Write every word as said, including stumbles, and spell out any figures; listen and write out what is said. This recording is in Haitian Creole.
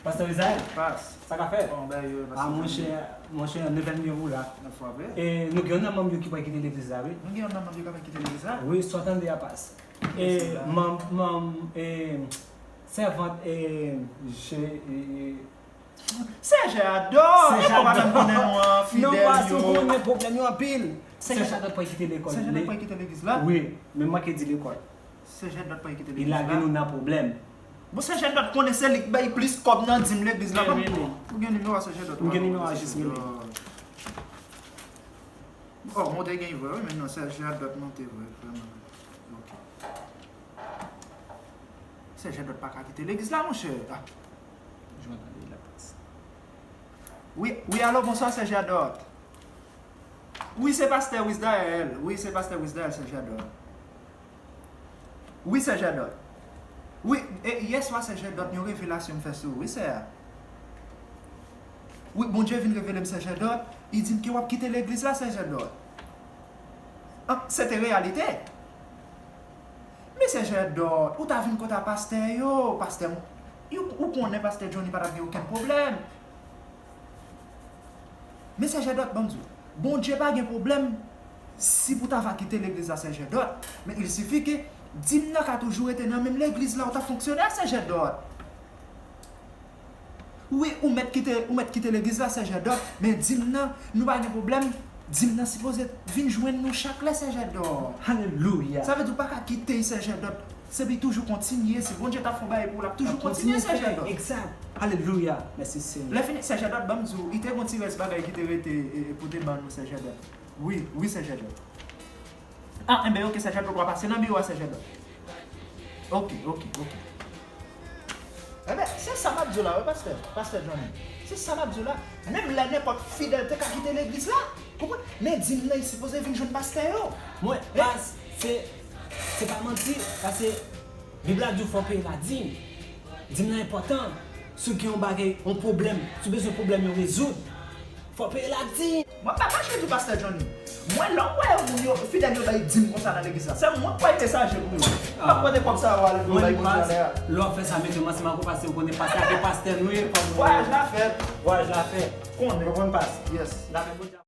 Pastè Rizaèl, Pas. Sa k ap fèt? Bon, ben yo, Ah, monchè, monchè, nouvèl nimewo la. Nan fwa vre. E nou gen yon nan manm yo ki pral kite legliz la, wi. Nou gen yon nan manm yo k ap kite legliz la. Wi, sa w tande a Pas. E Yes, sir. Manm, manm, e sèvant, e je, e, Sè Jadot! Sè E kòman Jadot. Menm konnen nou an Non, Pas, fidèl ou yo. Konnen pwoblèm yo anpil. Sè Sè Jadot. Jadot pral kite lekòl. Sè Jadot Li- pral kite legliz la? Wi, men manke di lekòl. Sè Jadot pral kite Li legliz lage la? Nou nan pwoblèm. Bon, Sè Jadot konnen se li k bay plis kòb nan dim legliz la. Wi, Ban wi, wi. Ou gen nimewo a Sè Jadot? M gen nimewo a jis, wi. Oh, monte gen vre, wi, men non, Sè Jadot monte vre, vrèman. Ok. Sè Jadot pa ka kite legliz la, monchè. Ah. Jwenn tande la Pas. Wi, wi, alo, bonswa, Sè Jadot. Wi, se pastè Wisdael. Wi, se pastè Wisdael, Sè Jadot. Wi, Sè Jadot. Wi, e, yè swa, Sè Jadot, yon revelasyon m fè sou ou, wi, sè a. Wi, Bondye vin revele m, Sè Jadot. Li di m ke w ap kite legliz la, Sè Jadot. Ah, se te reyalite. Men Sè Jadot, ou ta vin kot a pastè yo, pastè, ou, ou konnen pastè Johnny pa t ap gen okenn pwoblèm. Men Sè Jadot, ban m di w, Bondye pa gen pwoblèm si pou ta va kite legliz la, Sè Jadot. Men il sifi ke dim nan ka toujou rete nan menm legliz la ou t ap fonksyone a, Sè Jadot. Wi, ou mèt kite, ou mèt kite legliz la, Sè Jadot, men dim nan, nou pa gen pwoblèm. Dim nan sipoze vin jwenn nou chak lè, Sè Jadot. Alelouya. Sa vle di ou pa ka kite l, Sè Jadot. Se pou toujou kontinye. Si Bondye ta fè yon bagay pou ou, l ap toujou kontinye, Sè Jadot. Egzak. Alelouya. Mèsi, Senyè. Lè fini, Sè Jadot, ban m di w, li te gon ti rès bagay ki te rete e, e, pou te ban nou, Sè Jadot. Wi, wi, Sè Jadot. Ah, enben, ok, Sè Jadot, w a pase nan biwo a, Sè Jadot. Ok, ok, ok. Enben, se sa m ap di w la, wi, pastè, pastè Johnny. Se sa m ap di w la. Menm lè nenpòt fidèl te ka kite legliz la, konprann? Men dim nan, li sipoze vin jwenn pastè yo. Mwen, Pas, se, se pa manti, paske Bib la di w fò w peye ladim. Dim nan enpòtan. Si w gen yon bagay, yon pwoblèm, si w bezwen pwoblèm yo rezoud, fò w peye ladim. Mwen pa mache di pastè Johnny. Mwen, lè w wè moun yo, fidèl yo bay dim konsa nan legliz la, se mwen k pral mesaje pou yo. M ap pran de kòb sa yo ale pou yo bay Bondye anlè a. Lè w ap fè sa, mete m ansanm ak ou, paske ou konnen pastè a ke pastè nou ye. Fò nou... Vwayaj la fèt. Vwayaj la fèt. Konnen. Ou konprann, Pas? Yes. Lapè Bondye.